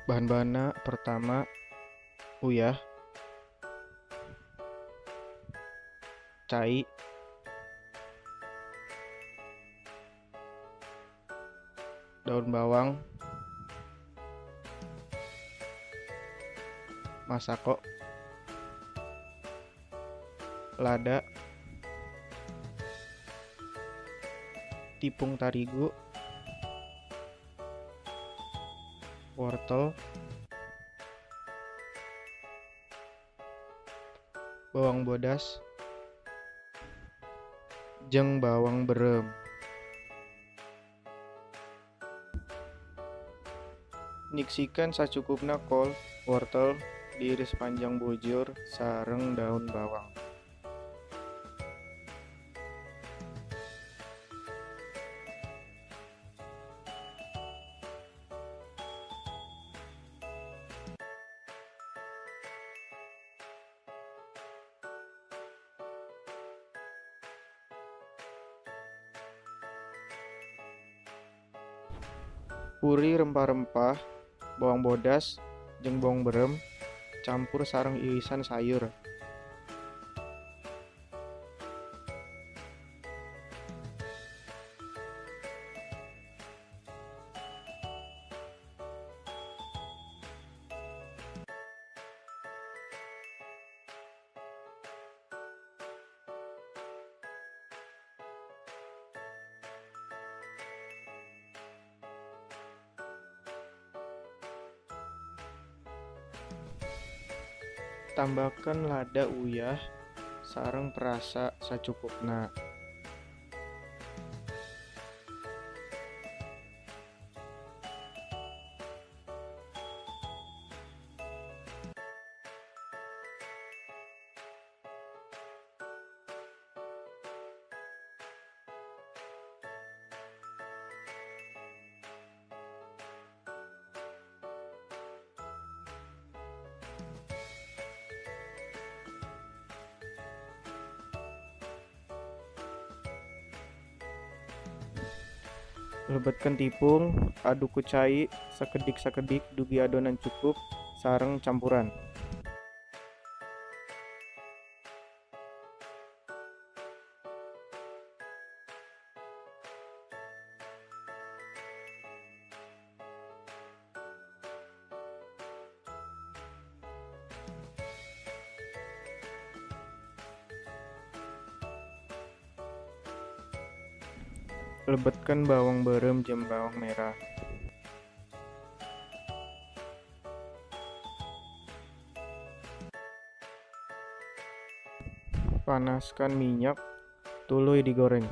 Bahan-bahanna pertama uyah, cai, daun bawang, masako, lada, tipung tarigu, wortel, bawang bodas, jeung bawang beureum. Nyiksikeun sacukupna kol, wortel diiris panjang bujur sareng daun bawang. Puri rempah-rempah, bawang bodas, jeung bawang beureum, campur sareng irisan sayur. Tambahkan lada uyah sareng perasa sacukupna. Lebetkeun tipung, aduk ku cai sakedik-sakedik dugi adonan cukup sareng campuran. Lebetkeun bawang beureum jeung bawang merah. Panaskan minyak, tuluy digoreng.